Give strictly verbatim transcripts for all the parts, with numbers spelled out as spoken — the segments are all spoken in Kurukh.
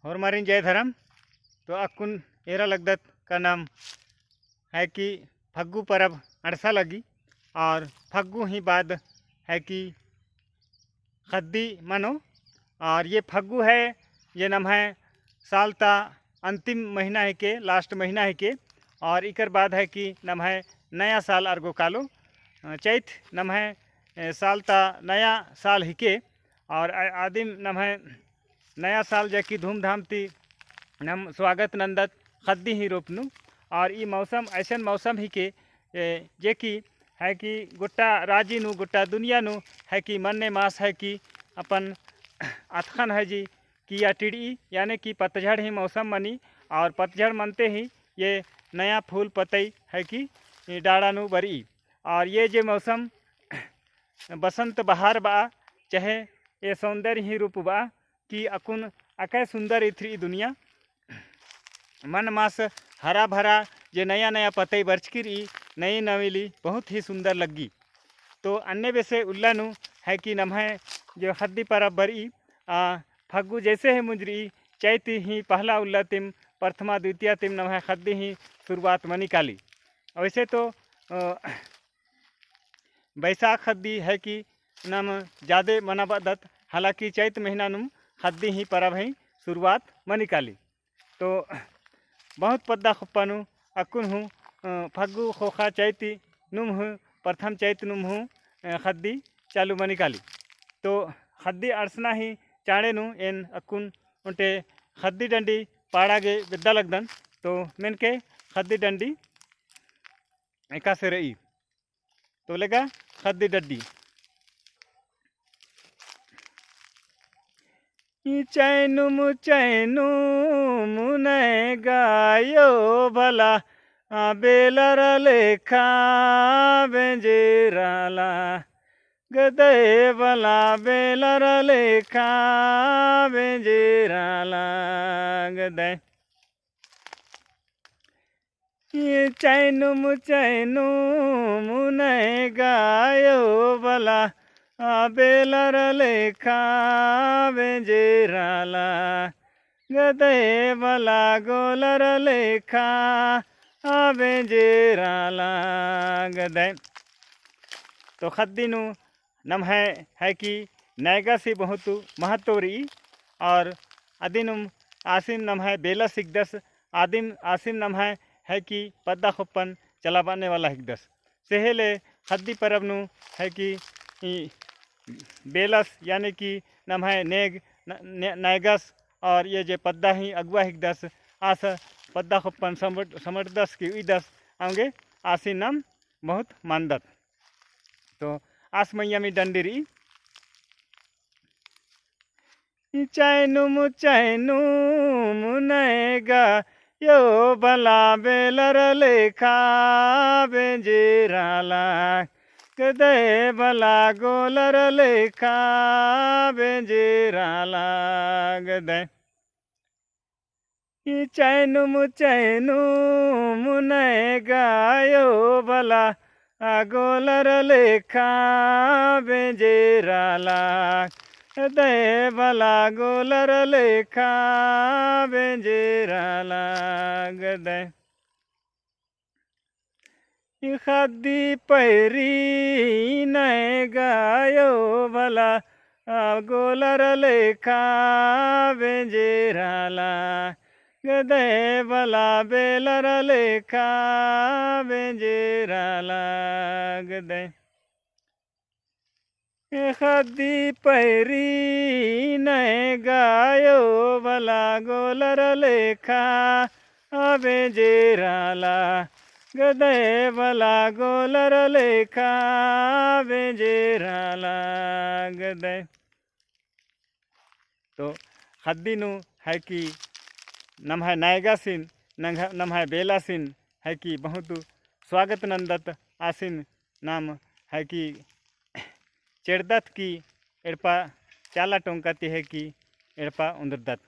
होरमारिन जय धरम। तो अक्कुन एरा लगदत का नाम है कि फग्गु परब अंड़सा लगी और फग्गु ही बाद है कि ख़द्दी मनो। और ये फग्गु है, ये नम्है साल ता अंतिम महीना हिके, last महीना हिके। और इकर बाद है कि नम्है नया साल अरगो कालो, अ, चैत नम्है, ए, साल ता नया साल हिके। और आ-, आदिम नम्है नया साल जैकी धूमधाम ती नम स्वागत नंदत ख़द्दी ही रूप नू। और ई मौसम ऐसन मौसम हिके, ए, जे कि है कि गोट्टा राजी नू, गोट्टा दुनिया नू है कि मन्ने मास है कि अपन अतख़न है जी किया टिड़ई, यानी कि पतझड़ ही मौसम मनी। और पतझड़ मनते ही ये नया फूल पतई है कि डाड़ा नू बरई। और ये जे मौसम बसंत बहार बा, चाहे ये सौंदर्य ही रूप बा, कि अक्कुन अकय सुंदर इथरी दुनिया। मन मास हरा भरा जे नया नया पतई बरचकी रई, नई नवेली बहुत ही सुंदर लग्गी। तो अन्ने बेसे उल्ला नू है कि नम्है जो ख़द्दी परब बरई, आ, फग्गु जैसे ही मुंजरी, चैत ही पहला उल्ला तिम, प्रथमा द्वितीया तिम नम्है ख़द्दी ही शुरुआत मनी काली। वैसे तो, अ, बैसाख ख़द्दी है कि नम जादे मनाबदत, हालांकि चैत महीना नुम ख़द्दी ही परब ही शुरुआत मनी काली। तो बहुत पद्दा ख़ोप्पा नू अक्कुन हूँ, अ, फग्गु ख़ोख़ा चैती नुम हूँ, प्रथम चैत नुम हूँ, अ, ख़द्दी चालू मनी काली। तो ख़द्दी अंड़सना ही चाँड़े नू एन अक्कुन ओन्टे ख़द्दी डंडी पाड़ा गे बेद्दा लगदन। तो मेनके ख़द्दी डंडी एकासे रई। तो लेगा ख़द्दी डंडी। ई चैनुम चैनुम नैगा यो भला, आ बेलर लेखा बेंजेराला। गदय भला बेलर लेखा बेंजेराला। गदय। ई चैनुम चैनुम नैगा यो भला, आ बेलर लेखा बेंजेराला। गदय भला गोलर लेखा, आ बेंजेराला। गदय। तो ख़द्दी नू नम्है है कि नैगस ही बहुत महत्व रई। और अदिनुम आसिम नम्है बेलस हिकदस, आदिम आसिम नम्है है कि पद्दा ख़ोप्पन चलाबअने वाला हिकदस। सेहे ले ख़द्दी परब नू है कि ई बेलस यानी कि नम्है नेग न-, ने-, नैगस और ये जे पद्दा ही अगुवा हिकदस, आस पद्दा ख़ोप्पन समट-, समटदस कि उइदस, औंगे आसिम नाम बहुत मानदत। तो आस मइय्याँ मी डंडी रई। ई चैनुम चैनुम नैगा यो भला बेलर लेखा बेंजेराला। गदय भला गोलर लेखा बेंजेराला। गदय। ई चैनुम चैनुम नैगा यो भला, आ गोलर लेखा बेंजेराला। गदय भला गोलर लेखा बेंजेराला। गदय। ई ख़द्दी पैरी नैगा यो भला, आ गोलर लेखा बेंजेराला। गदय भला बेलर लेखा बेंजेराला। गदय। ई ख़द्दी पैरी नैगा यो भला गोलर लेखा बेंजेराला। गदय भला गोलर लेखा बेंजेराला। गदय। तो ख़द्दी नू है कि नम्है नैगासिन, नंग-, नम्है बेलासिन है कि बहुत स्वागत नंदत। आसिन नाम है कि चेड़दत कि एड़पा चाला टोंका ती है कि एड़पा उन्दरदत।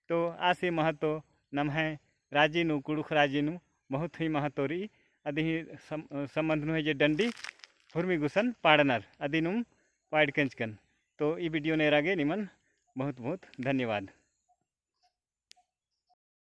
तो आसी महत्व नम्है राजी नू, कुँड़ुख़ राजी नू बहुत ही महत्व रई। अदी ही सम-, संबंध नू है जे डंडी हुरमी गुसन पाड़नर, अदिनुम पाड़ केंचकन। तो ई video नेरा गे निमन बहुत बहुत धन्यवाद।